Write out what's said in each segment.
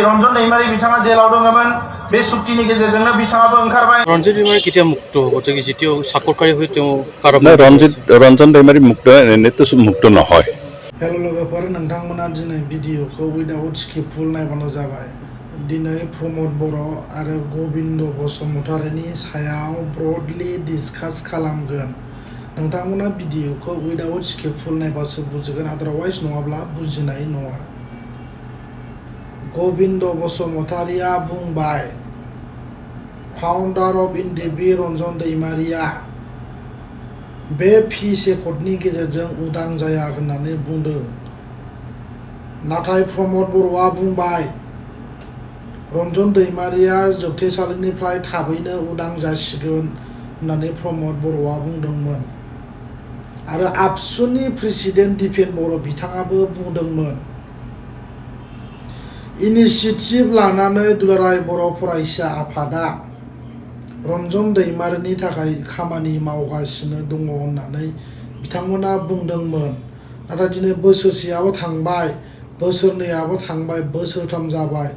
रन्जन दैमारि बिथाङा जेलाव दङमोन बे सुक्तिनि गेजेरजोंनो बिथाङाबो ओंखारबाय रन्जित दैमारि केতিয়া मुक्त হ'ব যে যেতিয়াও সাক্ষরকারী হৈ তেওঁ কারণ रन्जन दैमारि मुक्त এনেতো मुक्त নহয় हेलो लोगोफोर नोंथांमोना दिनै भिडिअखौ उइदाउट स्किप फुल नायबानो जाबाय दिनै प्रमद बर' आरो गबिन्द बसुमतारिनि सायाव ब्रडलि डिसकास खालामगोन नोंथांमोना भिडिअखौ उइदाउट स्किप फुल नायबासो बुजिगोन आदारवाइज नङाब्ला बुजिनाय नङा गबिन्द बसुमतारिया बुंबाय फाउन्डार अफ इनडिबि रन्जन दैमारिया बे फि सेकटनि गेजेरजों उदां जाया होननानै बुंदों नाथाय प्रमद बर'आ बुंबाय रन्जन दैमारिया जोबथेसालिनिफ्राय थाबैनो उदां जासिगोन होननानै प्रमद बर'आ बुंदोंमोन आरो आबसुनि प्रेसिडेन्ट दिपेन बर' बिथाङाबो बुंदोंमोन इनिशिएटिभ लानानै दुलाराय बर' फरायसा आफादा रन्जन दैमारिनि थाखाय खामानि मावगासिनो दङ होननानै बिथांमोना बुंदोंमोन नाथाय दिनै बोसोरसेयाबो थांबाय बोसोरनैयाबो थांबाय बोसोरथाम जाबाय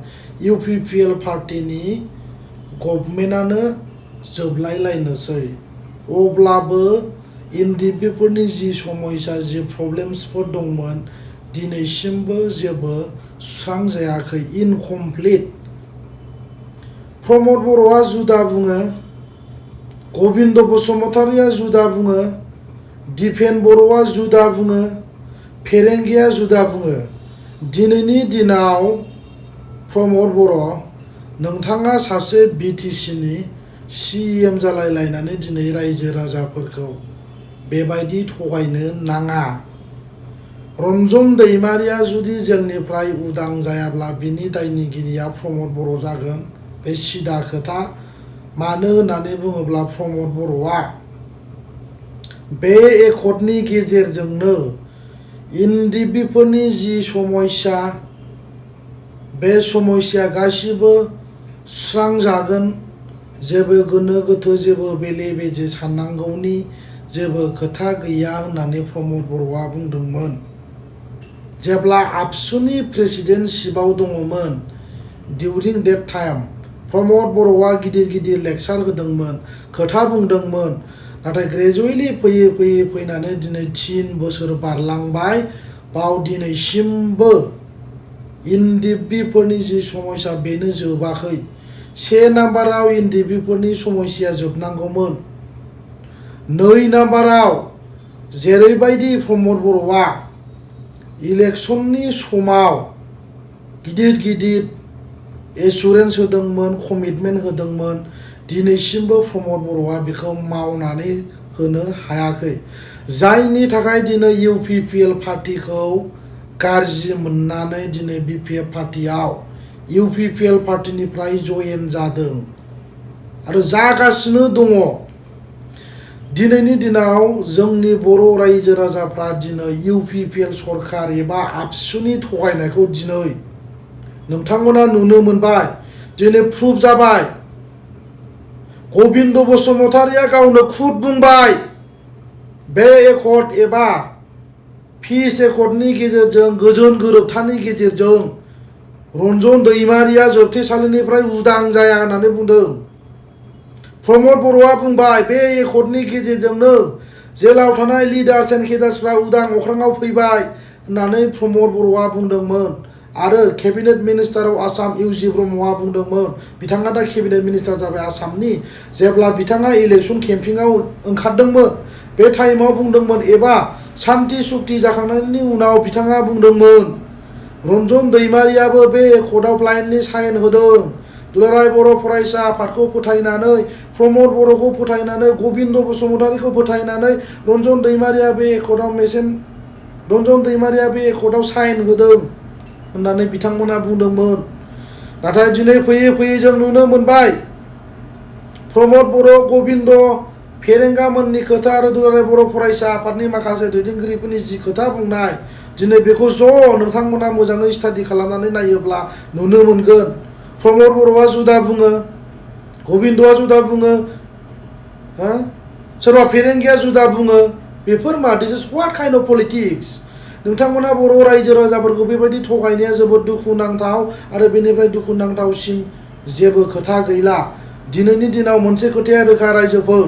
इउपिपिएल पार्टिनि गभर्नमेन्टआनो जोबलायलायनोसै अब्लाबो एनडिपिफोरनि जि समस्या जि प्रब्लेम्सफोर दंमोन दिनैसिमबो जेबो सुस्रांजायाखै इनकमप्लिट प्रमद बर'आ जुदा बुङो गबिन्द बसुमतारिया जुदा बुङो दिपेन बर'आ जुदा बुङो फेरेंगिया जुदा बुङो दिनैनि दिनाव प्रमद बर' नोंथाङा सासे बिटिसिनि सिएम जालायलायनानै दिनै रायजो राजाफोरखौ बेबायदि थगायनो नाङा रन्जन दैमारिया जुदि जेलनिफ्राय उदां जायाब्ला बिनि दायनिगिरिया प्रमद बर' जागोन बे सिदा खोथा मानो होननानै बुङोब्ला प्रमद बर'आ बे एकर्डनि गेजेरजोंनो एनडिपिफोरनि जि समस्या बे समस्या गासिबो सुस्रांजागोन जेबो गोनो गोथो जेबो बेले बेजे साननांगौनि जेबो खोथा गैया होननानै प्रमद बर'आ बुंदोंमोन जेब्ला आबसुनि प्रेसिडेन्टशिपआव दङमोन डिउरिं डेट टाइम प्रमद बर'आ गिदिर गिदिर लेक्सार होदोंमोन खोथा बुंदोंमोन नाथाय ग्रेजुवेलि फैयै फैयै फैनानै दिनै 3 बोसोर बारलांबाय बाव दिनैसिमबो एनडिपिफोरनि जि समस्या बेनो जोबाखै 1 नाम्बाराव एनडिपिफोरनि समस्या जोबनांगौमोन 2 नाम्बाराव जेरैबायदि प्रमद बर'आ इलेक्शननि समाव गिदिर गिदिर एसुरेन्स होदोंमोन कमिटमेन्ट होदोंमोन दिनैसिमबो प्रमद बर'आ बेखौ मावनानै होनो हायाखै जायनि थाखाय दिनै इउपिपिएल पार्टिखौ गाज्रि मोननानै दिनै बिपिएफ पार्टियाव इउपिपिएल पार्टिनिफ्राय जयेन जादों आरो जागासिनो दङ दिनैनि दिनाव जोंनि बर' रायजो राजाफ्रा दिनै इउपिपिएल सरकार एबा आबसुनि थगायनायखौ दिनै नोंथांमोना नुनो मोनबाय दिनै प्रुफ जाबाय गबिन्द बसुमतारिया गावनो खुद बुंबाय बे एकर्ड एबा पिस एकर्डनि गेजेरजों गोजोन गोरोबथानि गेजेरजों रन्जन दैमारिया जोबथेसालिनिफ्राय उदां जाया होननानै बुंदों प्रमद बर'आ बुंबाय बे एकर्डनि गेजेरजोंनो जेलाव थानाय लिडार्स एन्ड केडार्सफ्रा उदां अख्राङाव फैबाय होननानै प्रमद बर'आ बुंदोंमोन आरो केबिनेट मिनिस्टार अफ आसाम इउजि ब्रह्मआ बुंदोंमोन बिथाङा दा केबिनेट मिनिस्टार जाबाय आसामनि जेब्ला बिथाङा इलेक्शन केम्पिंआव ओंखारदोंमोन बे टाइमाव बुंदोंमोन एबा शान्ति सुक्ति जाखांनायनि उनाव बिथाङा बुंदोंमोन रन्जन दैमारियाबो बे एकर्डआव ब्लाइन्डलि साइन होदों दुलाराय बर' फरायसा आफादखौ फोथायनानै प्रमद बर'खौ फोथायनानै गबिन्द बसुमतारिखौ फोथायनानै रन्जन दैमारिया बे एकर्डआव साइन होदों होननानै बिथांमोना बुंदोंमोन नाथाय दिनै फैयै फैयै जों नुनो मोनबाय प्रमद बर' गबिन्द फेरेंगामोननि खोथा आरो दुलाराय बर' फरायसा आफादनि माखासे दैदेनगिरिफोरनि जि खोथा बुंनाय दिनै बेखौ ज' नोंथांमोना मोजाङै स्टाडि खालामनानै नायोब्ला नुनो मोनगोन प्रमद बर'आ जुदा बुङो गबिन्दआ जुदा बुङो सोरबा फेरेंगिया जुदा बुङो बेफोर मा दिस इज व्हाट काइन्ड अफ पलिटिक्स नोंथांमोना बर' रायजो राजाफोरखौ बेबायदि थगायनाया जोबोद दुखुनांथाव आरो बेनिफ्राय दुखुनांथावसिन जेबो खोथा गैला दिनैनि दिनाव मोनसे खोथाया रोखा रायजोफोर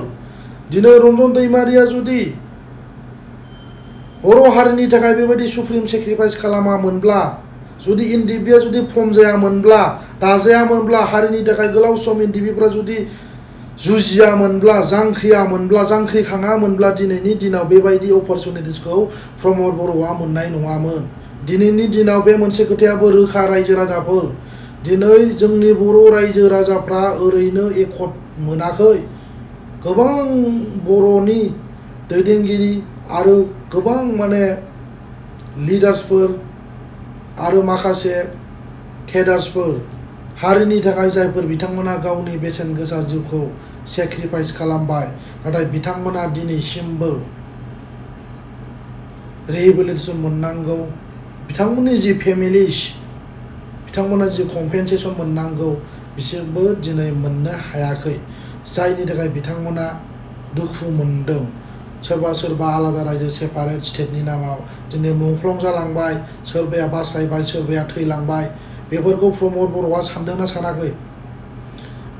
दिनै रन्जन दैमारिया जुदि बर' हारिनि थाखाय बेबायदि सुप्रिम सेक्रिफाइस खालामामोनब्ला जुदि एनडिपिआ जुदि फर्म जायामोनब्ला दाजायामोनब्ला हारिनि थाखाय गोलाव सम एनडिपिफ्रा जुदि जुजियामोनब्ला जांख्रिखाङामोनब्ला दिनैनि दिनाव बेबायदि अपरचुनिटिसखौ प्रमद बर'आ मोननाय नङामोन दिनैनि दिनाव बे मोनसे खोथायाबो रोखा रायजो राजाफोर दिनै जोंनि बर' रायजो राजाफ्रा ओरैनो एकट मोनाखै गोबां बर'नि दैदेनगिरि आरो गोबां माने लिडार्सफोर आरो माखासे केडार्सफोर हारिनि थाखाय जायफोर बिथांमोना गावनि बेसेन गोसा जिउखौ सेक्रिफाइस खालामबाय नाथाय बिथांमोना दिनैसिमबो रिहेबिलिटेसन मोननांगौ बिथांमोननि जि फेमिलिस बिथांमोना जि कम्पेनसेसन मोननांगौ बिसोरबो दिनै मोननो हायाखै जायनि थाखाय बिथांमोना दुखु मोनदों सोरबा सोरबा आलादा रायजो सेपारेट स्टेटनि नामाव दिनै मुंख्लं जालांबाय सोरबाया बासायबाय सोरबाया थैलांबाय बेफोरखौ प्रमद बर'आ सानदोंना सानाखै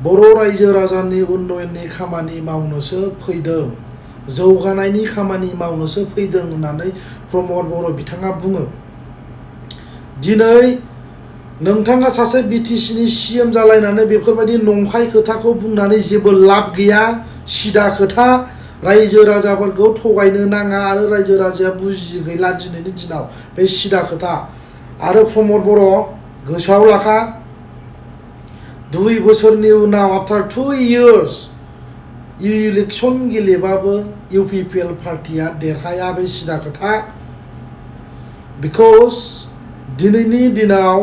बर' रायजो राजानि उन्नयननि खामानि मावनोसो फैदों जौगानायनि खामानि मावनोसो फैदों होननानै प्रमद बर' बिथाङा बुङो दिनै नोंथाङा सासे बिटिसिनि CM जालायनानै बेफोरबायदि नंखाय खोथाखौ बुंनानै जेबो लाब गैया सिदा खोथा रायजो राजाफोरखौ थगायनो नाङा आरो रायजो राजाया बुजि गैला दिनैनि दिनाव बे सिदा खोथा आरो प्रमद बर' गोसोआव लाखा 2 बोसोरनि उनाव आफ्टार 2 years इलेक्सन गेलेबाबो UPPL पार्टिया देरहाया बे सिदा खोथा बिकज दिनैनि दिनाव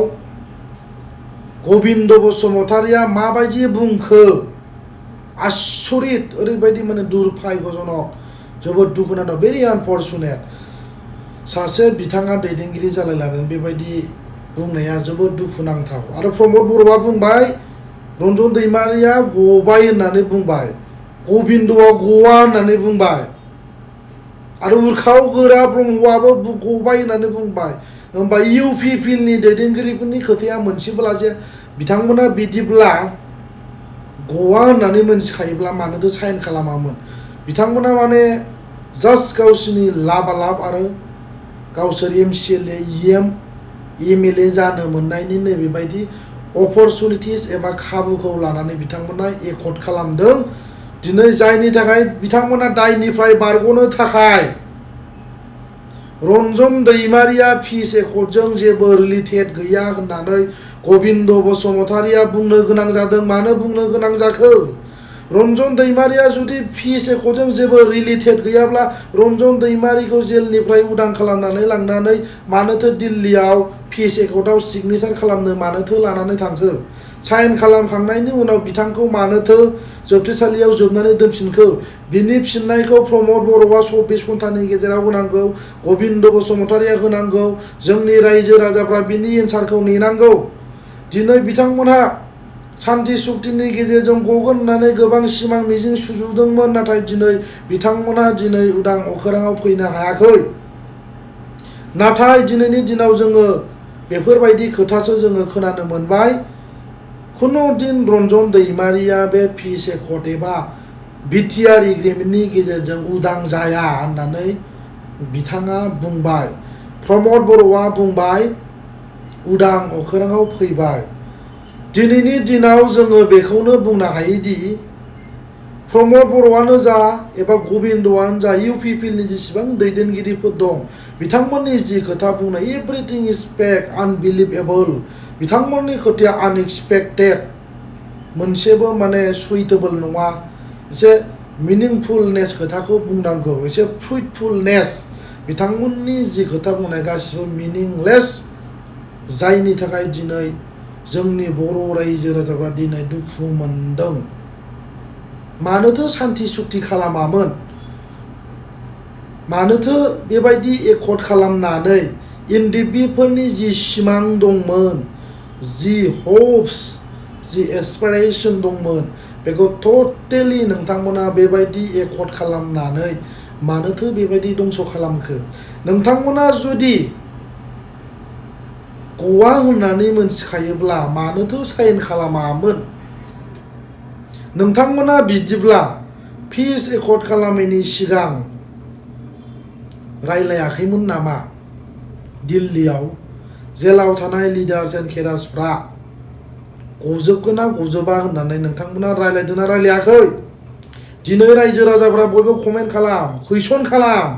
गबिन्द बसुमतारिया माबायदि बुंखो आसरित ओरैबायदि माने दुर्भाग्यजनक जोबोद दुखुनांथाव भेरि आनफर्चुनेट सासे बिथाङा दैदेनगिरि जालायलांदों बेबायदि बुंनाया जोबोद दुखुनांथाव आरो प्रमद बर'आ बुंबाय रन्जन दैमारिया गबाय होननानै बुंबाय गबिन्दआ गवा होननानै बुंबाय आरो उरखाव गोरा ब्रह्मआबो गबाय होननानै बुंबाय होमबा UPPनि दैदेनगिरिफोरनि खोथाया मोनसेबोला जे बिथांमोना बिदिब्ला गवा होननानै मोनथिखायोब्ला मानोथो साइन खालामामोन बिथांमोना माने जास्ट गावसोरनि लाबालाब आरो गावसोर MCLA MLA जानो मोननायनि नैबेबायदि अपरचुनिटिस एबा खाबुखौ लानानै बिथांमोना एकट खालामदों दिनै जायनि थाखाय बिथांमोना दायनिफ्राय बारग'नो थाखाय रन्जन दैमारिया फिस एकटजों जेबो रिलेटेड गैया होननानै गबिन्द बसुमतारिया बुंनो गोनां जादों मानो बुंनो गोनां जाखो रन्जन दैमारिया जुदि फिस एकटजों जेबो रिलेटेड गैयाब्ला रन्जन दैमारिखौ जेलनिफ्राय उदां खालामनानै लांनानै मानोथो दिल्लीयाव फिस एकटआव सिगनेचार खालामनो मानोथो लानानै थांखो साइन खालामखांनायनि उनाव बिथांखौ मानोथो जोबथेसालियाव जोबनानै दोनफिनखो बिनि फिननायखौ प्रमद बर'आ 24 घन्टानि गेजेराव होनांगौ गबिन्द बसुमतारिया होनांगौ जोंनि रायजो राजाफ्रा बिनि एन्सारखौ नेनांगौ दिनै बिथांमोनहा सान्थि सुक्तिनि गेजेरजों गगोन होननानै गोबां सिमां मिजिं सुजुदोंमोन नाथाय दिनै बिथांमोनहा दिनै उदां अखोराङाव फैनो हायाखै नाथाय दिनैनि दिनाव जोङो बेफोरबायदि खोथासो जोङो खोनानो मोनबाय खुनु दिन रन्जन दैमारिया बे फिस एकट एबा BTR एग्रिमेन्टनि गेजेरजों उदां जाया होननानै बिथाङा बुंबाय प्रमद बर'आ बुंबाय उदां अखोराङाव फैबाय दिनैनि दिनाव जोङो बेखौनो बुंनो हायोदि प्रमद बर'आनो जा एबा गबिन्दआनो जा UPPनि जेसेबां दैदेनगिरिफोर दं बिथांमोननि जि खोथा बुंनाय एभ्रिथिं इज फेक आनबिलिभेबल बिथांमोननि खोथाया आनएक्सपेक्टेड मोनसेबो माने सुइटेबल नङा एसे मिनिंफुलनेस खोथाखौ बुंनांगौ एसे फ्रुइटफुलनेस बिथांमोननि जि खोथा बुंनाय गासिबो मिनिंलेस जायनि थाखाय दिनै जोंनि बर' रायजो राजाफ्रा दिनै दुखु मोनदों मानोथो सान्थि सुक्ति खालामामोन मानोथो बेबायदि एकट खालामनानै एनडिपिफोरनि जि सिमां दंमोन जि होप्स जि एसपिरेसन दंमोन बेखौ टटेलि नोंथांमोना बेबायदि एकट खालामनानै मानोथो बेबायदि दंस' खालामखो नोंथांमोना जुदि गवा होननानै मोनथिखायोब्ला मानोथो साइन खालामामोन नोंथांमोना बिदिब्ला पिस एकर्ड खालामैनि सिगां रायलायाखैमोन नामा दिल्लीयाव जेलाव थानाय लिडार्स एन्ड केडार्सफ्रा गजोबगोन ना गजोबा होननानै नोंथांमोना रायलायदोंना रायलायाखै दिनै रायजो राजाफ्रा बयबो कमेन्ट खालाम कुइसन खालाम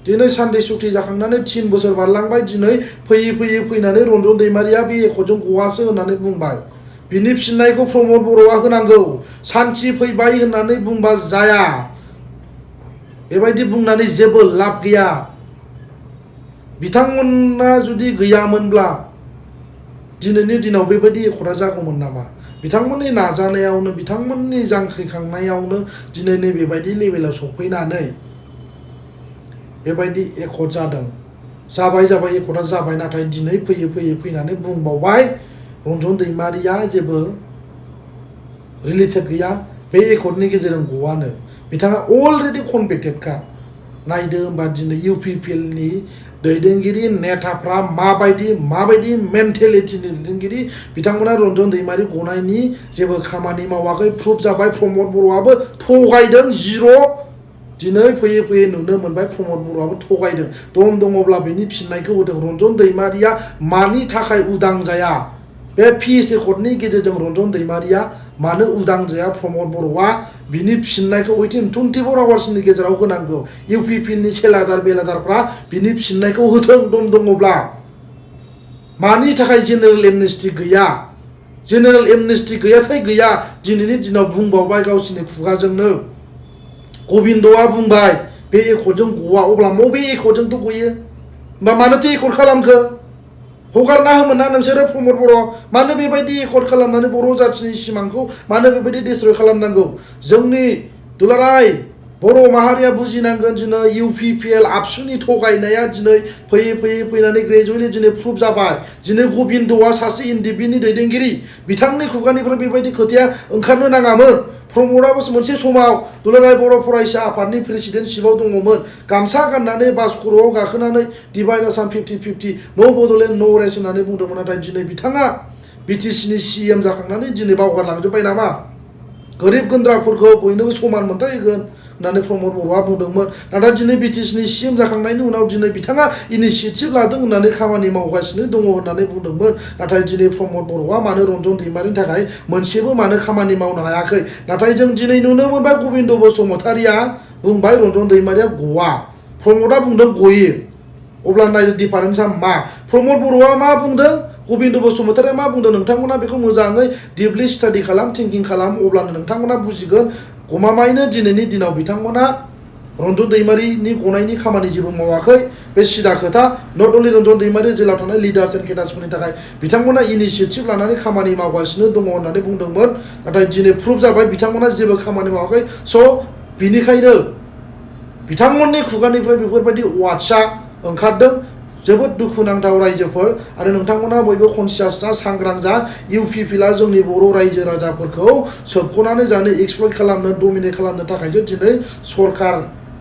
दिनै सान्थि सुक्ति जाखांनानै 3 बोसोर बारलांबाय दिनै फैयै फैनानै रन्जन दैमारिया बे एकर्डजों गवासो होननानै बुंबाय बिनि फिननायखौ प्रमद बर'आ होनांगौ सान्थि फैबाय होननानै बुंबा जाया बेबायदि बुंनानै जेबो लाब गैया बिथांमोना जुदि गैयामोनब्ला दिनैनि दिनाव बेबायदि एकर्डा जागौमोन नामा बिथांमोननि नाजानायावनो बिथांमोननि जांख्रिखांनायावनो दिनै नैबेबायदि लेभेलाव सफैनानै बेबायदि एकर्ड जादों जाबाय एकर्डा जाबाय नाथाय दिनै फैनानै बुंबावबाय रन्जन दैमारिया जेबो रिलेटेड गैया बे एकर्डनि गेजेरजों गवानो बिथाङा अलरेडि कनभिक्टेडखा नायदो होमबा दिनै इउपिपिएलनि दैदेनगिरि नेताफ्रा माबायदि मेन्टेलिटिनि दैदेनगिरि बिथांमोना रन्जन दैमारि गनायनि जेबो खामानि मावाखै प्रुफ जाबाय प्रमद बर'आबो थगायदों जिर' दिनै फैयै नुनो मोनबाय प्रमद बर'आबो थगायदों दङब्ला बेनि फिननायखौ होदों रन्जन दैमारिया मानि थाखाय उदां जाया बे पिस एकर्डनि गेजेरजों रन्जन दैमारिया मानो उदां जाया प्रमद बर'आ बिनि फिननायखौ 24 आवार्सनि गेजेराव होनांगौ इउपिपिएलनि सेलादार बेलादारफ्रा बिनि फिननायखौ होथों दङब्ला मानि थाखाय जेनेरेल एमनेस्टि गैया जेनेरेल एमनेस्टि गैयाथाय गैया दिनैनि दिनाव बुंबावबाय गावसिनि खुगाजोंनो गबिन्दआ बुंबाय बे एकर्डजों गवा अब्ला बबे एकर्डजोंथ' गयो होमबा मानोथो एकर्ड खालामखो हगारना होमोन ना नोंसोरो प्रमद बर' मानो बेबायदि एकर्ड खालामनानै बर' जाथिनि सिमांखौ मानो बेबायदि डिस्ट्रय खालामनांगौ जोंनि दुलाराय बर' माहारिया बुजिनांगोन दिनै इउपिपिएल आबसुनि थगायनाया दिनै फैनानै ग्रेजुवेलि दिनै प्रुफ जाबाय दिनै गबिन्दआ सासे एनडिपिनि दैदेनगिरि बिथांनि खुगानिफ्राय बेबायदि खोथाया ओंखारनो नाङामोन प्रमदआबो मोनसे समाव दुलाराय बर' फरायसा आफादनि प्रेसिडेन्टशिपआव दङमोन गामसा गाननानै बास खर'आव गाखोनानै डिभाइड आसाम 50-50 नो बड'लेण्ड नो रेस होननानै बुंदोंमोन नाथाय दिनै बिथाङा बिटिसिनि CM जाखांनानै दिनै बावगारलांजोब्बाय नामा गोरिब गुन्द्राफोरखौ बयनोबो समान मोनथाय होगोन होननानै प्रमद बर'आ बुंदोंमोन नाथाय दिनै बिटिसिनि CM जाखांनायनि उनाव दिनै बिथाङा इनिसियेटिभ लादों होननानै खामानि मावगासिनो दङ होननानै बुंदोंमोन नाथाय दिनै प्रमद बर'आ मानो रन्जन दैमारिनि थाखाय मोनसेबो मानो खामानि मावनो हायाखै नाथाय जों दिनै नुनो मोनबाय गबिन्द बसुमतारिया बुंबाय रन्जन दैमारिया गवा प्रमदआ बुंदों गयो अब्ला नायदो डिफारेन्सआ मा प्रमद बर'आ मा बुंदों गबिन्द बसुमतारिया मा बुंदों नोंथांमोना बेखौ मोजाङै डिपलि स्टाडि खालाम थिंकिं खालाम अब्लानो नोंथांमोना बुजिगोन गमामायैनो दिनैनि दिनाव बिथांमोना रन्जन दैमारिनि गनायनि खामानि जेबो मावाखै बे सिदा खोथा नट अनलि रन्जन दैमारि जेलाव थानाय लिडार्स एन्ड केडार्सफोरनि थाखाय बिथांमोना इनिसियेटिभ लानानै खामानि मावगासिनो दङ होननानै बुंदोंमोन नाथाय दिनै प्रुफ जाबाय बिथांमोना जेबो खामानि मावाखै स' बिनिखायनो बिथांमोननि खुगानिफ्राय बेफोरबायदि वार्डसआ ओंखारदों जोबोद दुखुनांथाव रायजोफोर आरो नोंथांमोना बयबो कनसियास जा सांग्रां जा इउपिपिएलआ जोंनि बर' रायजो राजाफोरखौ सोबख'नानै जानो एक्सप्लइट खालामनो डमिनेट खालामनो थाखायसो दिनै सरकार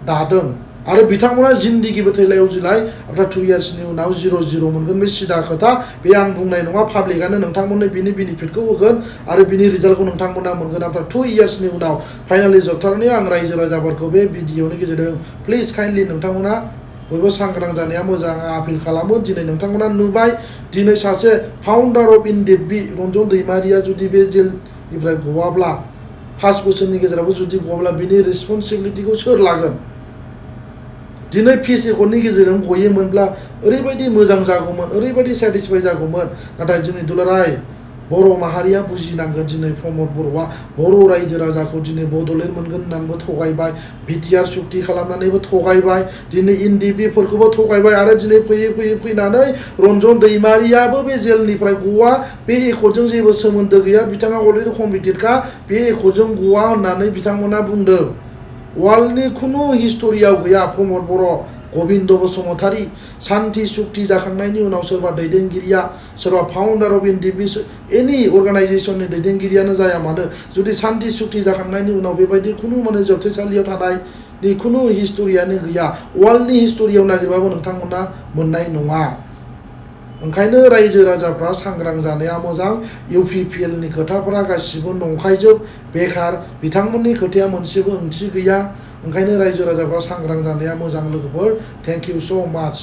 दादों आरो बिथांमोना जिन्दिगिबो थैलायाव जिलाय आफ्टार 2 इयार्सनि उनाव 0-0 मोनगोन बे सिदा खोथा बे आं बुंनाय नङा पाब्लिकआनो नोंथांमोननो बिनि बेनिफिटखौ होगोन आरो बिनि रिजाल्टखौ नोंथांमोना मोनगोन आफ्टार 2 इयार्सनि उनाव फाइनालि जोबथारनायाव आं रायजो राजाफोरखौ बे भिडिअनि गेजेरजों प्लिज काइन्डलि नोंथांमोना बयबो सांग्रां जानाया मोजां आपिल खालामो दिनै नोंथांमोना नुबाय दिनै सासे फाउन्डार अफ एनडिपि रन्जन दैमारिया जुदि बे जेलनिफ्राय गवाब्ला 5 बोसोरनि गेजेरावबो जुदि गवाब्ला बिनि रेसपन्सिबिलिटिखौ सोर लागोन दिनै पिस एकर्डनि गेजेरजों गयोमोनब्ला ओरैबायदि मोजां जागौमोन ओरैबायदि सेटिसफाइ जागौमोन नाथाय जोंनि दुलाराय बर' माहारिया बुजिनांगोन दिनै प्रमद बर'आ बर' रायजो राजाखौ दिनै बड'लेण्ड मोनगोन होननानैबो थगायबाय BTR सुक्ति खालामनानैबो थगायबाय दिनै एनडिपिफोरखौबो थगायबाय आरो दिनै फैनानै रन्जन दैमारियाबो बे जेलनिफ्राय गवा बे एकर्डजों जेबो सोमोन्दो गैया बिथाङा अलरेडि कनभिक्टेडखा बे एकर्डजों गवा होननानै बिथांमोना बुंदों वर्ल्डनि खुनु हिस्टरियाव गैया प्रमद बर' गबिन्द बसुमतारी सान्थि सुक्ति जाखांनायनि उनाव सोरबा दैदेनगिरिया सोरबा फाउन्डार अफ एनडिपि एनि अर्गानाइजेसननि दैदेनगिरियानो जाया मानो जुदि सान्थि सुक्ति जाखांनायनि उनाव बेबायदि खुनु माने जोबथेसालियाव थानाय नि खुनु हिस्टरियानो गैया वर्ल्डनि हिस्टरियाव नागिरबाबो नोंथांमोना मोननाय नङा ओंखायनो रायजो राजाफ्रा सांग्रां जानाया मोजां UPPL नि खोथाफोरा गासिबो नंखायजोब बेखार बिथांमोननि खोथाया मोनसेबो ओंथि गैया ओंखायनो रायजो राजाफ्रा सांग्रां जानाया मोजां लोगोफोर थेंक इउ सो माच